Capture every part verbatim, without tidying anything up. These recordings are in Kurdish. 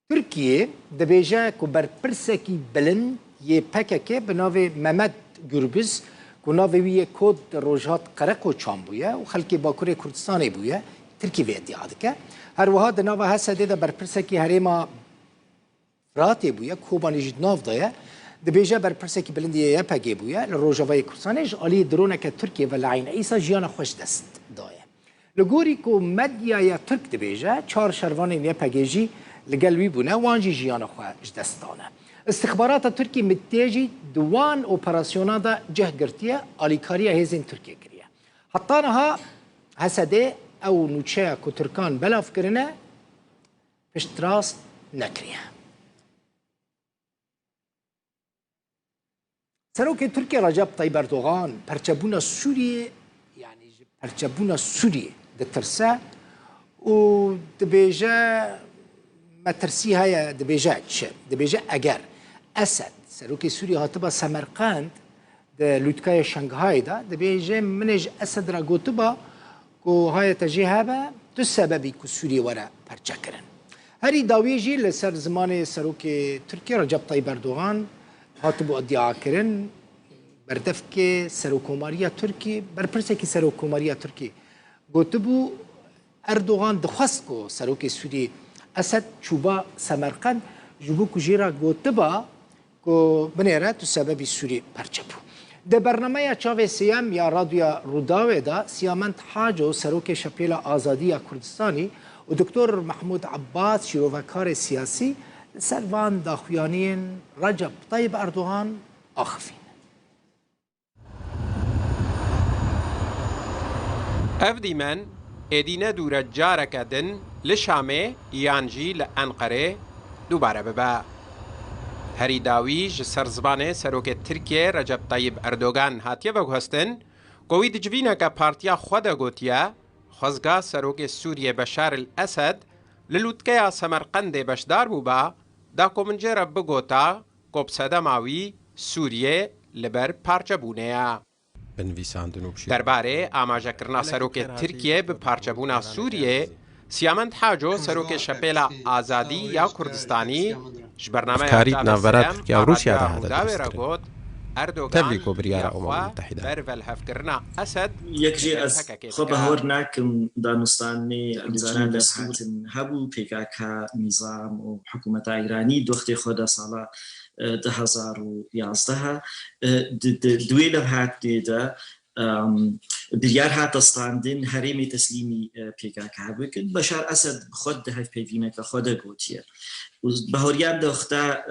Tirkiye dibêje ku berpirsekî bilind yê P K K bi navê Mehmet Gürbüz, ku navê wî yê kod Rojhat Qereqoçan bûye û xelkê Bakurê Kurdistanê bûye, Tirkî vê îdia dike. Her wiha di nava H S D'ê de berpirsekî herêma Firatê bûye, Kobanê jî di nav de ye. Dibêje berpirsekî bilind yê Y P G bûye, li Rojavayê Kurdistanê ji aliyê droneke Tirkiyê ve li Eyn Îsa jiyana xwe ji dest daye. Li gorî ku medyaya Tirk dibêje, çar şervanên Y P G jî li gel wî bûne, wan jî jiyana xwe ji dest dane. Îstixbarata Tirkî mitê jî di wan operasyona de cih girtiye, alîkariya hêzên Tirkiyê kiriye. Heta niha H S D ew nûçeya ku Tirkan belav kirine, piştrast nekiriye. Serokê Tirkiyê Recep Tayyip Erdogan perçebûna Sûriyê, yanî ji perçebûna Sûriyê ditirse û dibêje, metirsî heye, dibêje çi? Dibêje eger Esed, serokê Sûriyê hatiba Semerqend, di lûtkaya Şanghayê de, dibêje, min ê ji Esed re gotiba ku haye te jê hebe, tu sebebî ku Sûriyê were perçekirin. Herî dawî jî li ser zimanê serokê Tirkiyê Recep Tayyip Erdogan hatibû îdiakirin, berdevkê Serokkomariya Tirkî, berpirsekî Serokkomariya Tirkî gotibû, Erdogan dixwest ku serokê Sûriyê Esed çûba Semerqend, ji bo ku jê re gotiba ku binêre tu sebebî Sûrî perçe bû. Di bernameya Çavê Sêyem ya Radyoya Rûdawê de Siyamend Haco, serokê Şepêla Azadî ya Kurdistanî û Doktor Mehmûd Ebbas, şîrovekarê siyasî, li ser van daxuyaniyên Recep Tayyip Erdogan axivîn. Ev dîmen êdî ne dûr e careke din li Şamê yan jî li Enqerê dubare bibe. Herî dawî ji ser zimanê serokê Tirkiyê Recep Tayyip Erdogan hatiye veguhestin ku wî di civîneke partiya xwe de gotiye, xwezga serokê Sûriyê Beşar el Esed li lûtkeya Semerqendê beşdar bûba, da ku min jê re bigota, ku bi sedema wî Sûriyê li ber parçebûnê ye. Binivîsandin û şî- Derbarê amajekirina serokê Tirkiyê bi parçebûna Sûriyê, Siyamend Haco, serokê Şepêla Azadî ya Kurdistanî, ji bernameya Karî di navbera Tirkiye û Rûsya de hate Rûdawê re diristkirin. Got, Erdogan Tevlî ku biryara ya Umam xwe Mutehîde. Ber velhevkirina Esed Yek jî ez P K K xwe dike. Bahor nakim danûstanê em zanin levhatin hebû P K K nîzam û hikûmeta Îranî di wextê xwe de sala, e, du hezar û yazdeh, e, di, di, di wê levhatê de, em, biryar hate standin herêmê teslîmî, e, P K K bikin. Beşar Esed bi xwe di hevpeyvîneke xwe de gotiye. Û bahoriyan di wexta,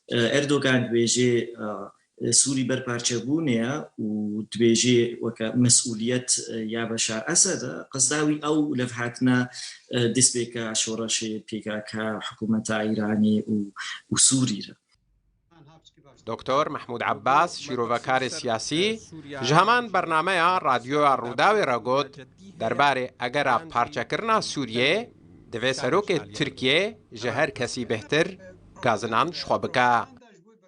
e, e, Erdogan dibêje, e, Sûrî ber parçebûnê ye û dibêje weke mesûliyet, e, ya Beşar Esed e. Qesda wî ew levhatine, e, destpêka şoreşê P K K, hikûmeta Îranê û, û Sûrî re. Doktor Mehmûd Ebbas, şîrovekarê siyasî, ji heman bernameya Radyoya Rûdawê re got, derbarê egera parçekirina Sûriyê, divê serokê Tirkiyê ji her kesî bêhtir gazinan ji xwe bike.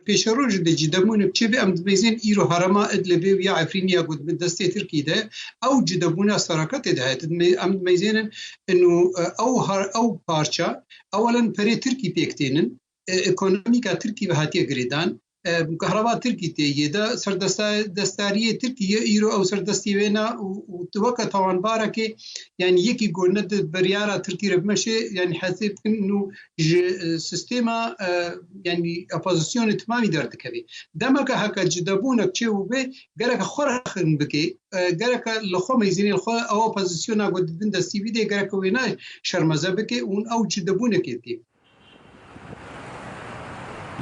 Pêşeroj de cidebûnek çêbe, em dibêzên îro herêma Idlibê û ya Efrînê ya ku di bin destê Tirkî de, ew cidebûna seraketê de heye. Em dibêzênin inu, e, ew har-, ew parça, ewelen perê Tirkî pêk tênin, e, ekonomîka Tirkî ve hatiye girêdan, e, kahraba Tirkî tê yê de, serdesta-, destariyê Tirkî ye, îro ew serdestî wê ne û, û tu weke tawanbarekê, yanî yekî ku ne di biryara Tirkî re bimeşe, yanî hesê bikin û ji, e, sîstema, e, yanî opozisyonê timamî derdikeve. Demeke heke cidebûnek çêbûbe, gereke xwe re xin bike, e, gereke li xwe meyzînê li xwe ew opozisyona ku di bin destî vî de gereke wê ne şermeze bike û ew cidebûnekê bike.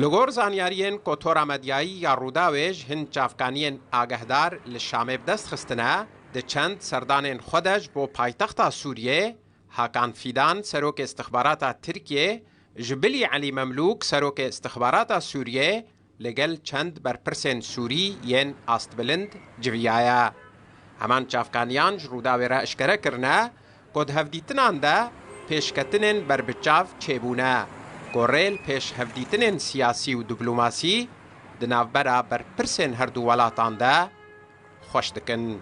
Li gor zanyariyên Kotora Medyayî ya Rûdawê ji hin çavkaniyên agehdar li Şamê bi dest xistine, di çend serdanên xwe de ji bo paytexta Sûriyê, Hakan Fîdan, serokê istixbarata Tirkiyê, ji bilî Elî Memlûk, serokê istixbarata Sûriyê, li gel çend berpirsên Sûrî yên astbilind civiyaye. Heman çavkaniyan ji Rûdawê re eşkere kirine ku di hevdîtinan de pêşketinên berbiçav çêbûne, ku rê li pêş hevdîtinên siyasî û diplomasî di navbera berpirsên her du welatan de xweş dikin.